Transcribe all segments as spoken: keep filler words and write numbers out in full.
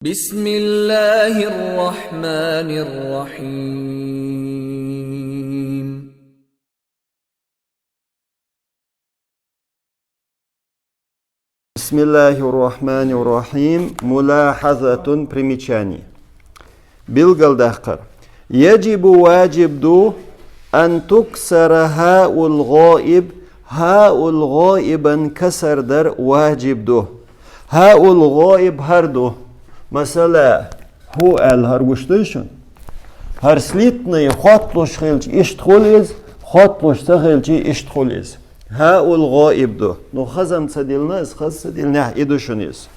بسم الله الرحمن الرحيم. بسم الله الرحمن الرحيم. ملاحظة, примечание. Билгалдаккхар. يجب, важиб ду, أن تكسر هاء الغائب, هاء الغائب-ан касар дар важиб ду. هاء الغائب хӀара ду. Масала, هو аьлла хӀара гуш дуй шуна? ХӀара слитный хотталуш хилча иштта хул из, хотталуш ца хилча иштта хул из. هاء الغائب ду. Ну, хазам ца диллинехь, хаза ца диллинехь, и ду шуна из.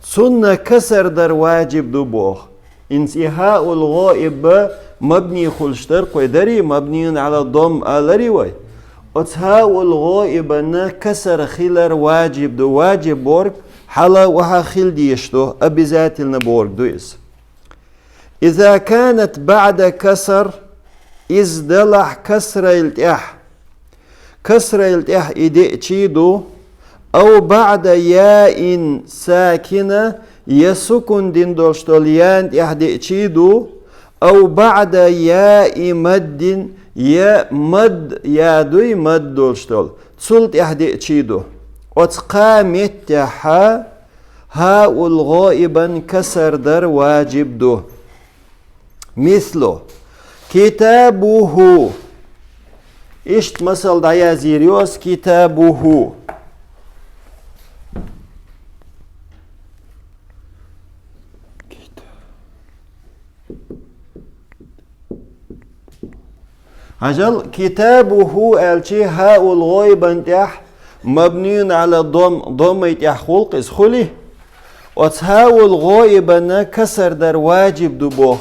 Цунна касар дар важиб ду боху. ХӀинца и هاء الغائب мабни хулаш дара, кхой дарий, مبني على الضم аларий вай. Оцу هاء الغائب-ан касар хилар важиб ду, важиб бохург хьала охьа хила дезаш ду, обязательно бохург ду иза. إذا كانت بعد كسر, иза далахь касрал тӀехь. Касрал тӀехь и деъчий ду, أو بعد ياء ساكنة, я сукун дина долуш долу ян тӀехь деъчий ду, أو بعد ياء مد, я мад, я дуй мад долуш долу, цул тӀехь деъчий ду. Оцу кхаа меттехь هاء الغائب-ан касар дар важиб ду. مثل: كتابه. Иштта масал дӀаязйийр ю ас: كتابه. Хьажал, كتابه аьлча, هاء الغائب-ан тӀехь مبني على الضم, доммай тӀехь хул-кх иза, хуьлий? Оцу هاء الغائب-ан касар дар важиб ду боху.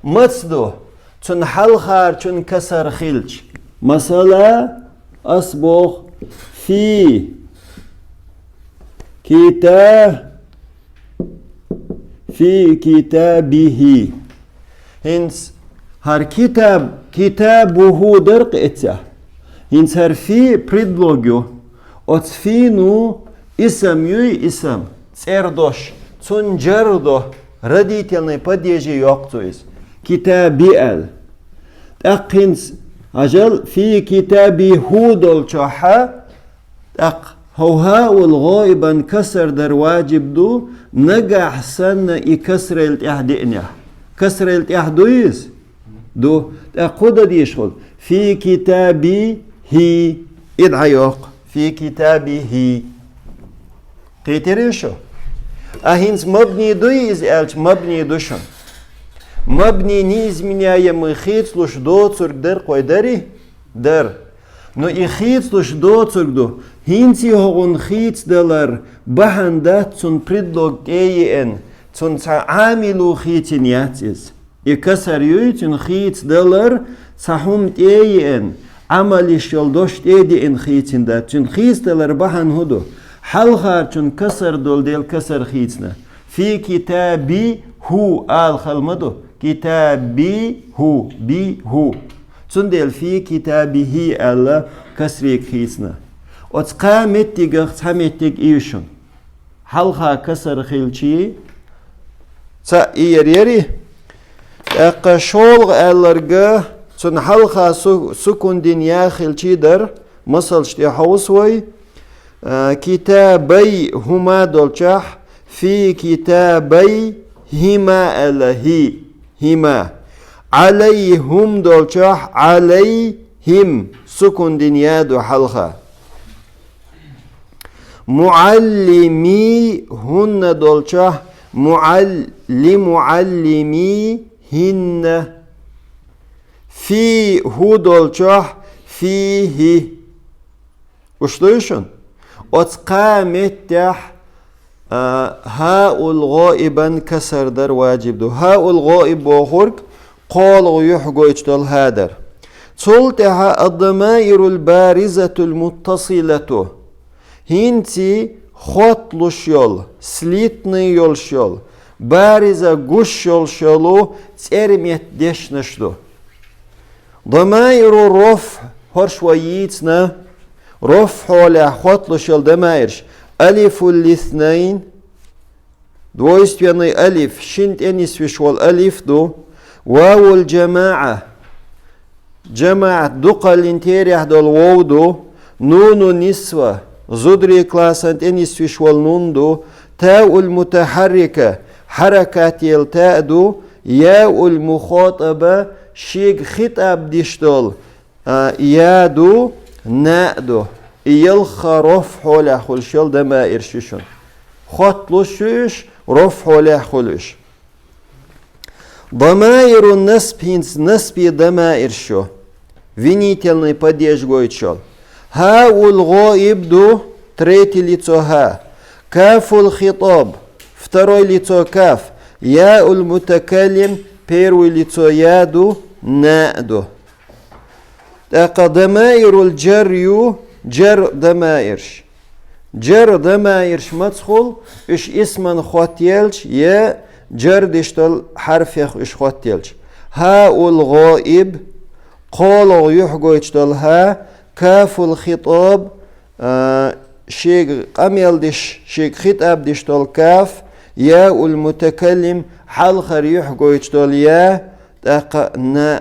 Маца ду? Цунна хьалхарчун касар хилча. Масала, ас боху: في كتا-, في كتابه. ХӀинца хӀара китаб, كتابه дара-кх эццехь. ХӀинца хӀара في предлог ю. Оцу في-н исам юй, исам, цӀердош, цунна джар до, родительный падеже йоккху цо иза. كتابه аьлла. ТӀаккха хӀинца, хьажал, في كتابه долчохь, тӀаккха хӀокху هاء الغائب-ан касар дар важиб ду, нагахь санна и касрал тӀехь деънехь. Касрал тӀехь дуй иза? Ду. ТӀаккха хӀун дан дезаш хуьлу? في كتابه. И дӀайоккху. في كتابه. Кхийтирий шу? А хӀинца мабни дуй иза аьлча, мабни ду шуна. Мабни неизменяемый хийцалуш доцург дара-кх вай, дарий? Дара. Ну, и хийцалуш доцург ду. ХӀинца и хӀокхунна хийцадалар бахьана дац цунна предлог тӀе а еана, цунна цхьа Ӏамил а хийцина яц иза. И касар юй, цуьнан хийцадалар цхьа хӀума тӀе а еана, Ӏамал йиш йолу дош тӀе а деана хийцина дац. Цуьнан хийцадалар бахьана хӀун ду? Хьалхарчун касар долу дела касар хийцина. في كتابه ала хала ма ду. كتابه, به. Цундела في كتابه аьлла касриг хийцина. Оцу кхаа меттигах цхьа меттиг ийшина. Хьалха касар хилчий, цхьаъ и яр яри. ТӀаккха шолгӀа аьлларг, цунна хьалха су-, сукун дина я хилчий дара, масалш тӀе хьовса вай. А, كتابيهما долчохь, في كتابيهما аьлла, хӀи, хӀима. عليهم долчохь, عليهم, сукун дина я ду хьалха. معلميهن долчохь, معل-, لمعلميهن. في هو долчохь, فيه. Уьш дуй шуна? Оцу кхаа меттехь, а, هاء الغائب-ан касар дар важиб ду. هاء الغائب бохург кхоалгӀа юьхь гойтуш долу хӀа дара. Цул тӀаьхьа الضمائر البارزة المتصلة. ХӀинций хотталуш йолу, слитный йолуш йолу, бариза гуш йолуш йолу цӀерметта дешнаш ду. ضمائر الرفع, хӀорш вай йийцина, рафӀ хьолехь хотталуш йолу дамаирш: ألف الاثنين, Двойственный алиф, шин тӀенисвеш волу алиф ду. Вавул джамаӀа, джамаӀат дукхаллин терахь долу вов ду. Нуну нисва, зударий классан тӀенисвеш волу нун ду. Таул мутахьаррика, хьаракат елла таъ ду. Яул мухатаба, шега хитӀаб деш долу, а, я ду, наъ ду. И ялх а роф хьолехь хуьлуш йолу дамаирш ю шуна. Хотталуш ю уьш, роф хьолехь хуьлу уьш. Дамаиру насб, хӀинца насбе дамаирш ю. Винительный падеж гойтуш йолу. Хаул гӀоиб ду, третье лицо ха. Кафул хитаб, второй лицо каф. Яул мутакаллим, первое лицо я ду, наъ ду. ТӀаккха дамаирул джар ю, джар дамаирш. Джар дамаирш маца хуьлу, уьш исман хоттаелча, я джар деш долу хьарфех уьш хоттаелча. Хаул гӀоиб, кхоалгӀа юьхь гойтуш долу ха, кафул хитаб, а, шега къамел деш, шега хитӀаб деш долу каф, яул мутакаллим, хьалхара юьхь гойтуш долу я, тӀаккха наъ,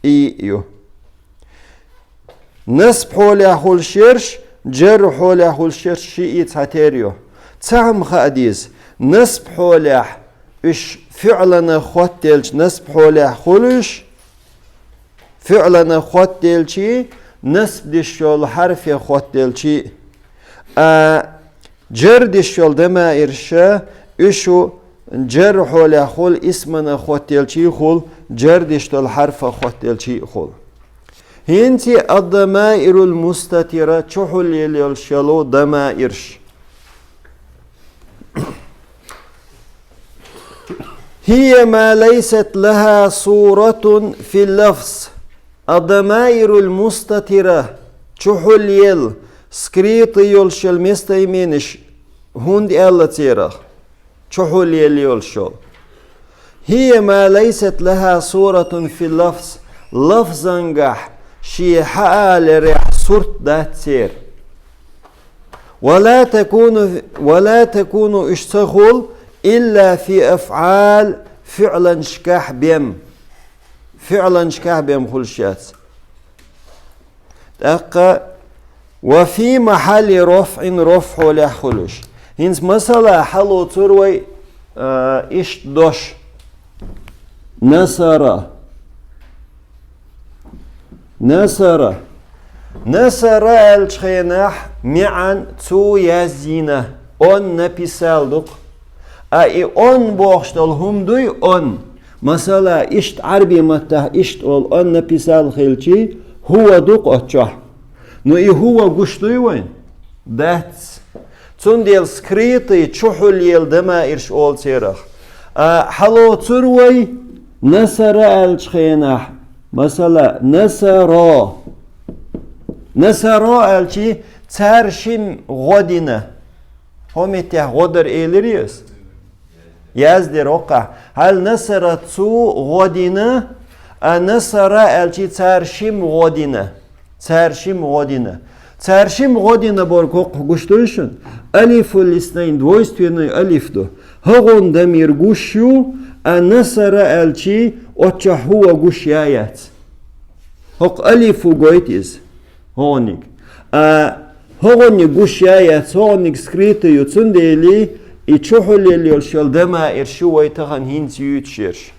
и ю. Насб хьолехь хуьлуш ерш, джар хьолехь хуьлуш ерш шиъ цхьатера ю. Цхьа хӀума хаа деза, насб хьолехь уьш фиъланах хоттаелча насб хьолехь хуьлу уьш, фиъланах хоттаелчий, насб деш йолу хьарфех хоттаелчий. А, джар деш йолу дамаирш, уьш шу джар хьолехь хуьлу, исманах хоттаелчий хуьлу, джар деш долу хьарфах хоттаелчий хуьлу. ХӀинца а ад-дамаирул мустатира, чухьулъелла йолуш йолу дамаирш. ХӀия ма лайсат лаха суратун фил лафз. Ад-дамаирул мустатира, чухьулъелла, скрытый йолуш йолу местоимениш хӀунда аьлла церах? Чухьулъелла йолуш йолу. ХӀия ма лайсат лаха суратун фил лафз, лафзангахь шен хьааларехь сурт дац церан. Ва ла такуну, ва ла такуну, уьш ца хуьлу, илла фи афъал, фиъланашкахь бен. Фиъланашкахь бен хуьлуш яц. ТӀаккха ва фи махьалли рофъин, роф хьолехь хуьлуш. ХӀинца масала хьалоцур вай, а, иштта дош. Насара. Насара. Насара аьллачу хенахь маьӀан цу яздина, он написал ду-кх. А и он бохуш долу хӀума дуй, он. Масала, иштта Ӏарби маттахь иштта олу он написал хилчий, хӀува ду-кх оцу чохь. Ну и хӀува гуш дуй вайн? Дац. Цундела скрытый, чухьулъелла дамаирш олу церах. А хьалоцур вай насара аьллачу хенахь, масала, насаро. Насаро аьлчий, цара шимма гӀо дина. ХӀо меттехь гӀо дара элира ас? Яздира хӀокхахь. Хьал насара цу гӀо дина, а насара аьлчий, цара шимма гӀо дина. Цара шимма гӀо дина. Цара шимма гӀо дина бохург хӀокхахь гуш дуй шуна? Алифул иснайн, двойственный алиф ду. ХӀокхунна дамир гуш ю, а насара аьлчий, оццахь хӀува гуш я яц. ХӀокху алифу гойту иза. ХӀокхуниг. А хӀокхуниг гуш я яц, хӀокхуниг скрытый ю, цундела и чухьулъелла йолуш йолу дамаирш ю вай тахана хӀинца юьйцуш ерш.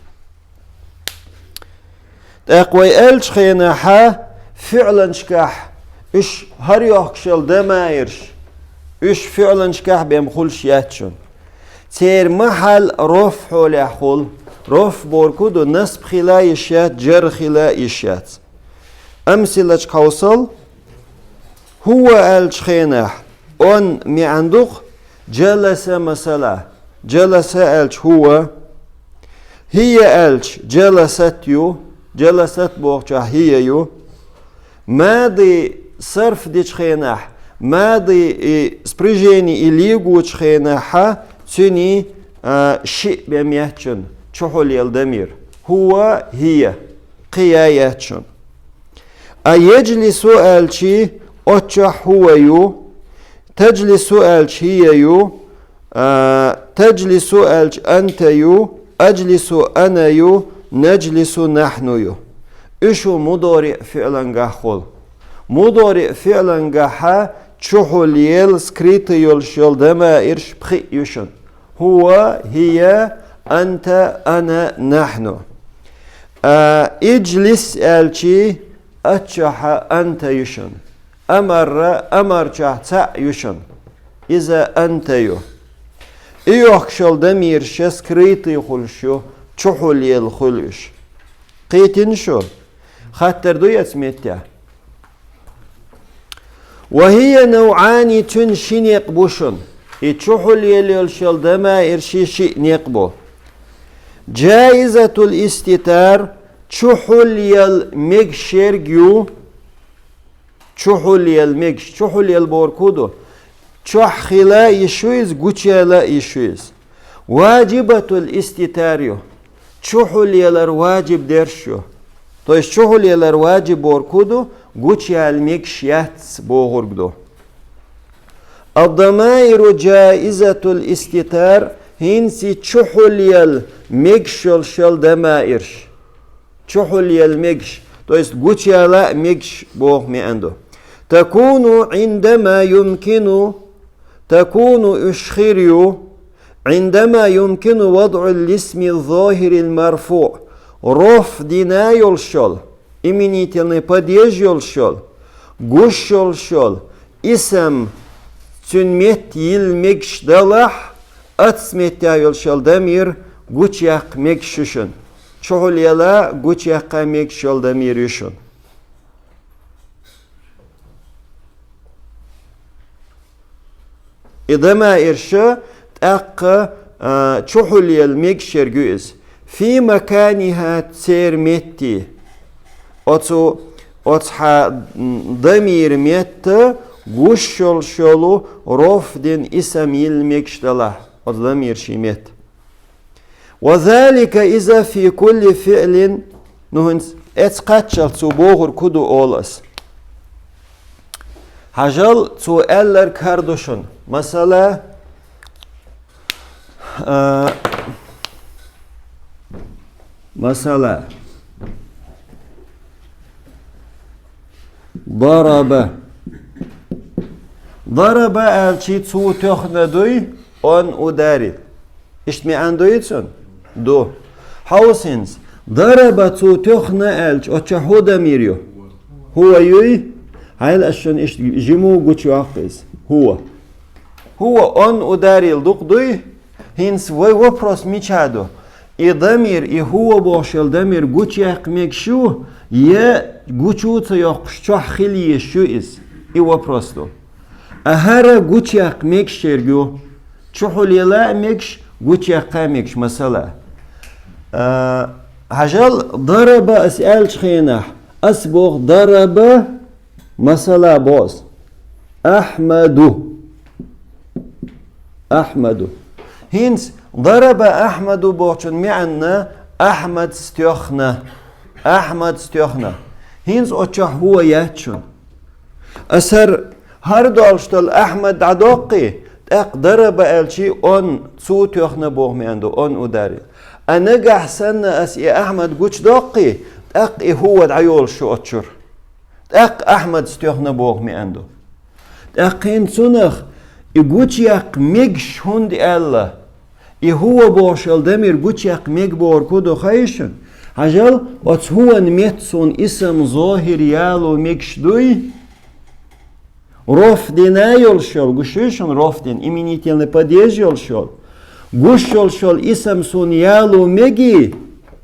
ТӀаккха вай аьллачу хенахь, фиъланашкахь уьш хьарайохкуш йолу дамаирш, уьш фиъланашкахь бен хуьлуш яц шуна. Церан махьал роф хьолехь хуьлу. Роф бохург ду, насб хила йиш яц, джар хила йиш яц. Амсилачу хьовсал, хӀува аьллачу хенахь, он маьӀан ду-кх, джаласа масала, джаласа аьлча хӀува, хӀия аьлча джаласат ю, джаласат бохучохь хӀия ю. Мади сарф дечу хенахь, мади и спряжение и легочу хенахь, цуьнан, а, шиъ бен меттачун чухьулъелла дамир. ХӀува, хӀия. Кхин я яц шуна. А яджлису аьлчий, оццахь хӀува ю, таджлису аьлча хӀия ю, а, Таджлису аьлча анта ю, аджлису ана ю, наджлису нахьну ю. Уьш ю мудориъ фиълангахь хул. Мудориъ фиълангахьа чухьулъел, скрытый йолуш йолу дамаирш пхиъ ю шуна. ХӀува, хӀия, анта, ана, нахьну. А, иджлис аьлчи, аччохьа анта ю шуна. Амарра, амарчохь цхьаъ ю шуна. Иза анта ю. И йохкуш йолу дамирша скрытый хуьлуш ю, чухьулъел хуьлу уьш. Кхийтина шу? Хаттар ду эцу меттехь? Ва хӀия навъани, цуьнан ши некъ бу шуна. И чухьулъел йолуш йолу дамаирши шиъ некъ бу. Джаизатул иститар, чухьулъел мегаш ерг ю, чухьулъел мегаш, чухьулъел бохург хӀун ду? Чохь хила а йиш ю иза, гучуяла а йиш ю иза. Ваджибатул иститар ю. Чухьулъелар ваджиб дерш ю. То есть чухьулъелар ваджиб бохург хӀун ду? Гучуяла мегаш яц бохург ду. Ад-дамаиру джаизатул иститар, хӀинца чухьулъел мегаш йолуш йолу дамаирш. Чухьулъел мегаш, то есть гучуяла а мегаш боху маьӀна ду. Такуну Ӏиндама юмкину, такуну уьш хир ю, Ӏиндама юмкину вадъул исми зохирил марфуъ, роф дина йолуш йолу, именительный падеж йолуш йолу, гуш йолуш йолу, исам цуьнан метта йилла мегаш далахь, оцу меттехь йолуш йолу дамир гучуяккха мегаш ю шуна. Чухьулъела гучуяккха мегаш йолу дамир ю шуна. И дамаирша тӀаккха, а, чухьулъела мегаш ерг ю иза. Фи маканиха, церан метте. Оцу, оцу хьа, м, дамира метта гуш йолуш йолу роф дина исам йилла мегаш далахь, оцу дамира шен метта. Ва залика, иза, фи кулли фиълин, ну, хӀинца эцу кхаччалц цо бохург хӀун ду олу ас. Хьажал, цо аьлларг хӀара ду шуна. Масала, а, масала, дараба. Дараба аьлчи цо тоьхна дуй, он ударил. Иштта маьӀна дуй цуьнан? Ду. Хьовса хӀинца. Дараба цо тоьхна аьлча, оцу чохь хӀун дамир ю? ХӀува юй? Хьайла ас шуна иштта жиму гучуйоккху иза. ХӀува. ХӀува он ударил дукха дуй? ХӀинца вай вопрос мича ду? И дамир, и хӀува бохуш йолу дамир гучуяккха мегаш ю, я гучу ца йоккхуш чохь хила езаш ю иза? И вопрос ду. А хӀара гучуяккха мегаш ерг ю. Чухьулъела а мегаш, гучуяккха а мегаш, масала. А, хьажал, дараба ас аьллачу хенахь, ас боху дараба, масала боху ас. Ахьмаду. Ахьмаду. ХӀинца дараба Ахьмаду бохучун маьӀна Ахьмадс тоьхна. Ахьмадс тоьхна. ХӀинца оцу чохь хӀува яц шуна. Ас хӀара, хӀара долуш долу Ахьмад дӀадоккхий, тӀаккха дараба аьлчи он цо тоьхна боху маьӀна ду, он ударил. А нагахь санна ас и Ахьмад гучудоккхий, тӀаккха и хӀува дӀайолуш ю оцу чуьра. ТӀаккха Ахьмадс тоьхна боху маьӀна ду. ТӀаккха хӀинца цунах и гучуяккха мегаш хӀунда аьлла? И хӀува бохуш йолу дамир гучуяккха мега бохург хӀун ду хаий шуна? Хьажал, оцу хӀуван метта суна исам зохир яло мегаш дуй? Роф дина йолуш йолу, гуш ю шуна роф дина, именительный падеж йолуш йолу. Гуш йолуш йолу исам суна яло мегий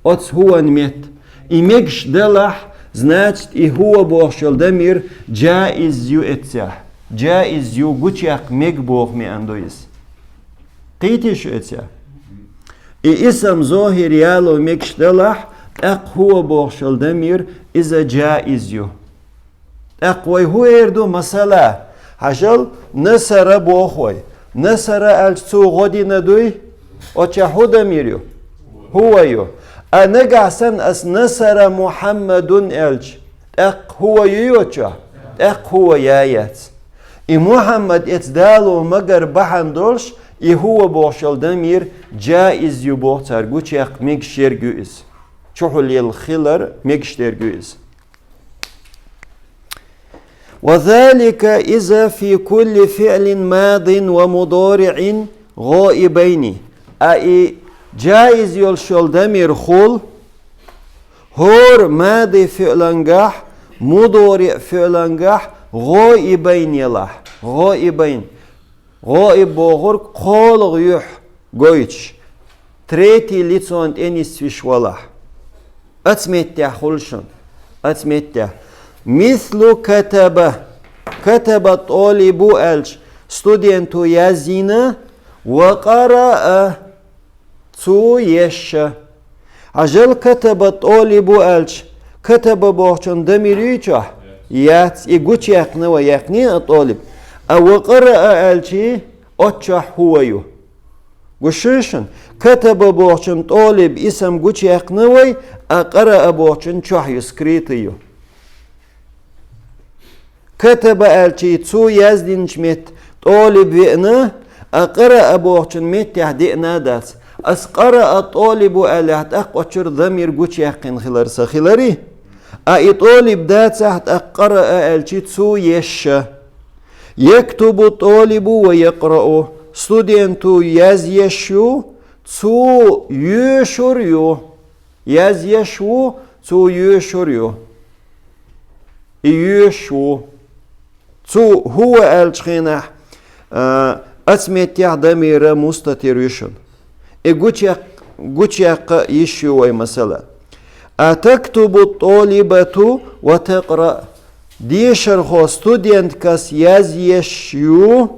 оцу хӀуван метта? И мегаш далахь, значит, и хӀува бохуш йолу дамир джаиз ю эццехь. Джаиз ю, гучуяккха мега боху маьӀна ду иза. Кхийтий шу эццехь? И исам зохир яло мегаш далахь, тӀаккха хӀува бохуш йолу дамир, иза джаиз ю. ТӀаккха вай хӀун эр ду, масала, хьажал, насара боху вай. Насара аьлча цо гӀо дина дуй? Оцу чохь хӀун дамир ю? ХӀува ю. А нагахь санна ас насара Мухьаммадун аьлча, тӀаккха хӀува юй оцу чохь? ТӀаккха хӀува я яц. И Мухьаммад эцу дало магар бахьана долуш, И هو бохуш йолу дамир джаиз ю боху цара, гучуяккха мегаш ерг ю иза. Чухьулъелла хилар мегаш дерг ю иза. وذلك إذا في كل فعل ماض ومضارع غائبين. А и джаиз йолуш йолу дамир хуьлу хӀора мади фиълангахь, мудориъ фиълангахь гӀоибайн елахь. ГӀоибайн. ГӀоиб бохург кхоалгӀа юьхь гойтуш, третий лицон тӀе нисвиш валахь. Оцу меттехь хуьлу шуна. Оцу меттехь. Мислу катаба. Катаба толибу аьлча, студенто яздина, ва къараа, цо еш. Хьажал катаба толибу аьлча, катаба бохучун дамир юй чохь? Яц, и гучуяьккхина вай, яьккхина а толиб. А ва къараа аьлчи, оцу чохь хӀува ю. Гуш ю шуна, катаба бохучун толиб исам гучуяьккхина вай, а къараа бохучун чохь ю, скрытый ю. Катаба аьлчи цо яздинчу метта толиб веана, а къараа бохучун меттехь деана дац. Ас къараа толибу аьллехь, тӀаккха оцуьра дамир гучуяьккхина хилар сан хилари? А и толиб дацахь, тӀаккха къараа аьлчи цо еш. Яктубу толибу ва якърау. Студенто язъеш ю, цо йоьшур ю. Язъеш ву, цо йоьшур ю. И йоьшуш ву. Цо хӀува аьллачу хенахь, а, оцу меттехь дамира мустатир ю шуна. И гучуяккха, гучуяккха йиш ю вай, масала. А тактубу толибату ва такъра. Дешархо, студенткас язъеш ю,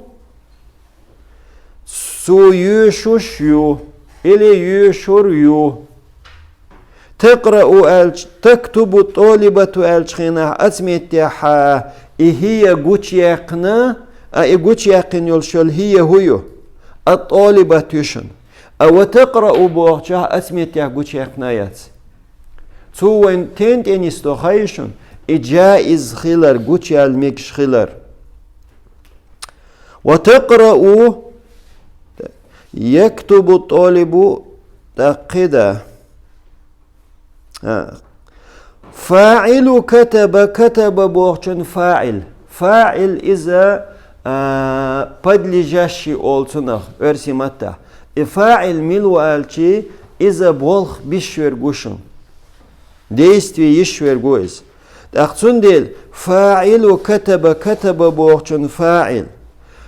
цо йоьшуш ю или йоьшур ю. Такърау аьлча, тактубу толибату аьллачу хенахь оцу меттехь и хӀия гучуяьккхина, а и гучуяьккхина йолуш йолу хӀия хӀу ю? А толибат ю шуна. А ва такърау бохучохь оцу меттехь гучуяьккхина яц. Цо вайн тен тӀе нисдо хай шуна, и джаиз хилар, гучуяла мегаш хилар. Ва такърау, яктубу толибу, тӀаккха да. А. Фаилу катаба, катаба бохучун фаил. Фаил иза, а, подлежащий олу цунах, оьрсийн маттахь. И фаил мила ву аьлчи, иза болх беш верг ву шуна. Действие йиш верг ву иза. ТӀаккха цундела фаилу катаба, катаба бохучун фаил,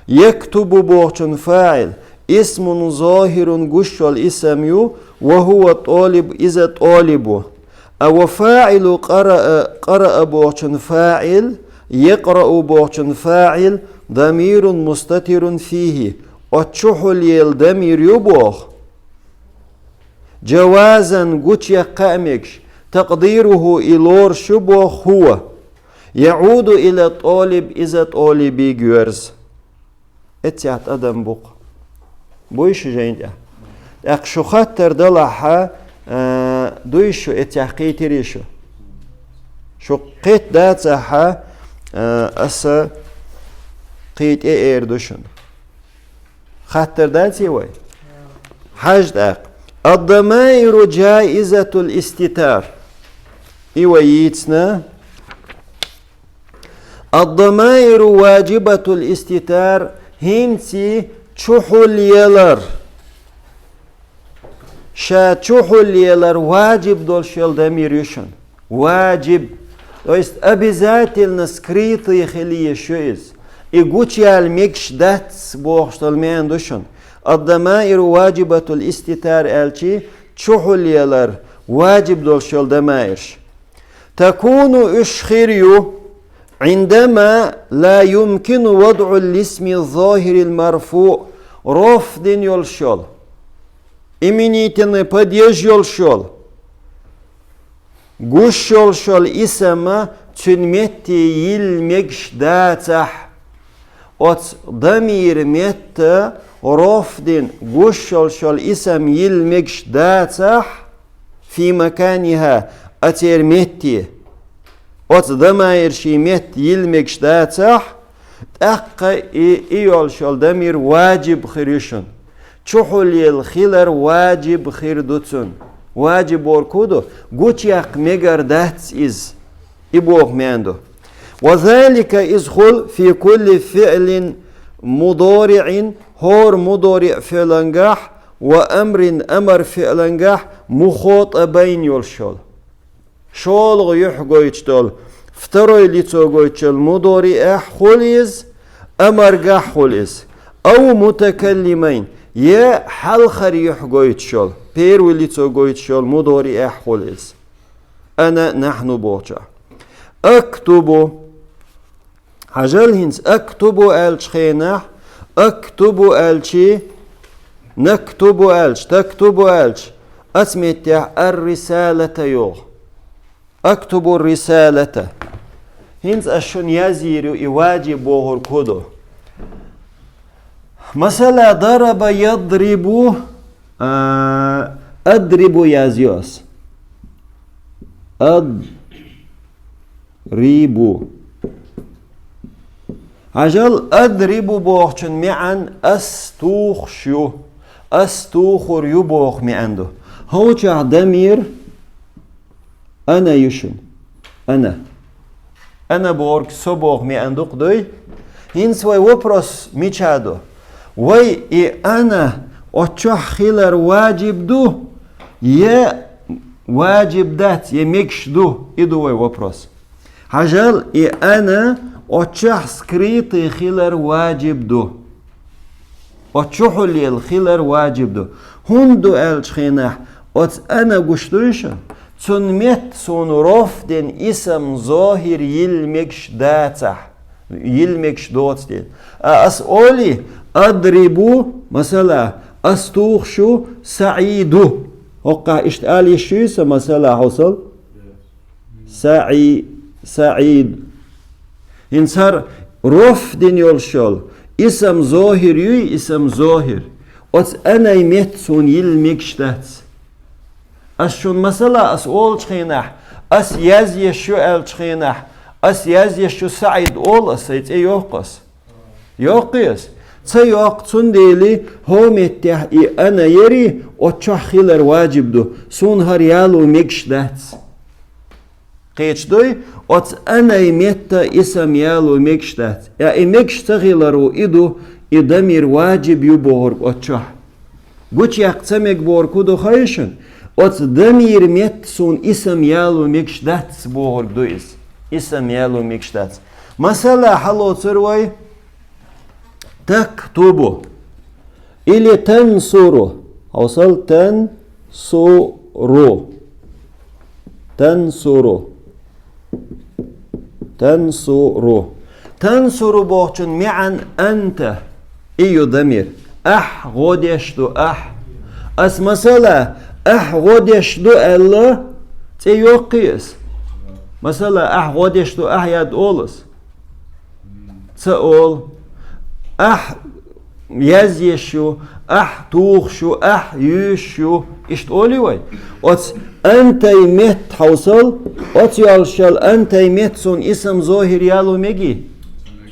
яктубу бохучун фаил, исмун зохирун гуш йолу исам ю, ва хӀува толиб, иза толиб ву. А ва фаилу къараа, къараа бохучун фаил, якърау бохучун фаил, дамирун мустатирун фихи. Оцу чухьулъелла дамир ю боху. Джавазан гучуяккха а мегаш, такъдируху и лоруш ю боху хӀува. Яуду ила толиб, иза толибе йоьрзу. Эццехь тӀадам бу-кх. Буй шу жайна тӀехь? ТӀаккха шу хаттар далахьа, а, дуй шу, эццехь кхийтирий шу? Шу кхетта дацахьа, а, аса кхин тӀе эр ду шуна. Хаттар даций вай? Хьажа тӀаккха. Ад-дамаиру джаизатул иститар. И вай йийцина. Ад-дамаиру ваджибатул иститар. ХӀинций чухьулъелар. Ша чухьулъелар ваджиб долуш йолу дамир ю шуна. Ваджиб. То есть обязательно скрытый хила йиш ю иза. И гучуяла мегаш дац бохуш долу маьӀна ду шуна. Ад-дамаиру ваджибатул иститар аьлчи, чухьулъелар ваджиб долуш йолу дамаирш. Такуну, уьш хир ю, Ӏиндама ла юмкину вадъу лисми зохирил марфу, роф дина йолуш йолу, именительный падеж йолуш йолу, гуш йолуш йолу исама цуьнан метте йилла мегаш дацахь, оцу дамира метта роф дина гуш йолуш йолу исам йилла мегаш дацахь, фи маканиха, а церан метте, оцу дамаира шен метта йилла мегаш дацахь, тӀаккха и, и йолуш йолу дамир ваджиб хир ю шуна. чухьулъелла хилар важиб хир ду цунна. Важиб бохург хӀун ду? Гучаяккха мегар дац иза. И боху маьӀна ду. Ва залика, иза хуьлу, фи кулли фиълин мудориъин, хӀора мудориъ фиълангахь, ва амрин, амар фиълангахь, мухотабайн йолуш йолу. ШолгӀа юьхь гойтуш долу, второй лицо гойтуш йолу мудориъехь хуьлу иза, амаргахь хуьлу иза. Ау мутакаллимайн, я хьалхара юьхь гойтуш йолу, первый лицо гойтуш йолу мудориъехь хуьлу иза. Ана, нахьну бохучохь. Актубу. Хьажал хӀинца актубу аьллачу хенахь, актубу аьлчи, нактубу аьлча, тактубу аьлча, оцу меттехь ар-рисалата йогӀу. Актубу рисалата. ХӀинца ас шуна язйийр ю и важиб бохург хӀун ду. Масала, дараба ядрибу, а, адрибу язйо ас. Адрибу. Хьажал, адрибу бохучун маьӀна ас тухуш ю, ас тухур ю боху маьӀна ду. ХӀокху чохь дамир ана ю шуна. Ана. Ана бохург со боху маьӀна ду-кх дуй. ХӀинца вай вопрос мича ду? Вай и ана оцу чохь хилар важиб ду, я важиб дац, я мегаш ду? И ду вай вопрос. Хьажал, и ана оцу чохь скрытый хилар важиб ду. Оцу чухьулъелла хилар важиб ду. ХӀунда ду аьллачу хенахь, оцу ана гуш дуй шу? Цунна метта суна роф дина исам зохир йилла мегаш дацахь, йилла мегаш доцу дела. А ас олий, адрибу, масала, ас тухуш ю Саиду. ХӀокхахь иштта ала йиш юй сан, масала, хьовсал? Саи-, Саид. ХӀинца хӀара роф дина йолуш йолу исам зохир юй, исам зохир. Оцу анай метта суна йилла мегаш дац. Ас шуна масала ас олучу хенахь, ас язъеш ю аьллачу хенахь, ас язъеш ю Саид олу ас, сайн цӀе йоккху ас. Йоккхий ас? Ца йоккху, цундела хӀокху меттехь и ана яри оцу чохь хилар важиб ду, суна хӀара яло мегаш дац. Кхеташ дуй, оцу анай метта исам яло мегаш дац. Я и мегаш ца хиларо и ду, и дамир важиб ю бохург оцу чохь. Гучаяккха ца мега бохург хӀун ду хаий шуна? Оцу дамир метта суна исам яло мегаш дац бохург ду иза. Исам яло мегаш дац. Масала, хьалоцур вай, тактубу. Или тансуру. Хьовсал, тансуру. Тансуру. Тансуру. Тансуру бохучун маьӀна анта. И ю дамир. Ахь гӀо деш ду, ахь. Ас масала, ахь гӀо деш ду аьлла, цӀе йоккхий ас? Масала, ахь гӀо деш ду, ахь яд олу ас? Ца олу. Ахь язъеш ю, ахь тухуш ю, ахь юьйш ю. Иштта олий вай? Оцу антай метта хьовсал, оцу йолуш йолу антай метта суна исам зохир яло мегий?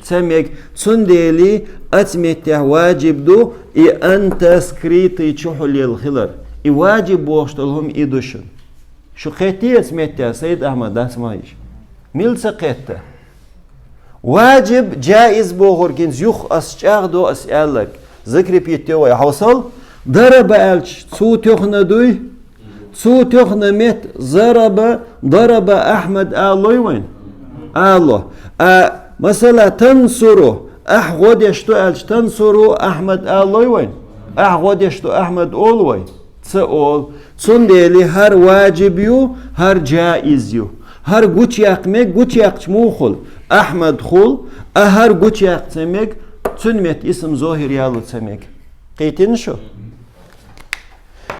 Ца мега. Цундела оцу меттехь важиб ду и анта скрытый чухьулъелла хилар. И важиб бохуш долу хӀума и ду шуна. Шу кхеттий оцу меттехь, Сайд-Ахьмад, дац ма йиш? Мила ца кхетта? Важиб, джаиз бохург хӀинца юха ас чӀагӀдо ас аьлларг. Закрепить йо вай, хьовсал. Дараба аьлча, цу тоьхна дуй? Цу тоьхна метта зараба, дараба Ахьмад алой вайн? Ало. А, масала, тансуру, ахь гӀо деш ду аьлча, тансуру Ахьмад алой вайн? Ахь гӀо деш ду Ахьмад олу вай? Ца олу. Цундела хӀара важиб ю, хӀара джаиз ю. ХӀара гучаяккха мега, гучаяккхача муха хуьлу? Ахьмад хуьлу, а хӀара гучаяккха ца мега, цуьнан метта исам зохир яло ца мега. Кхийтина шу?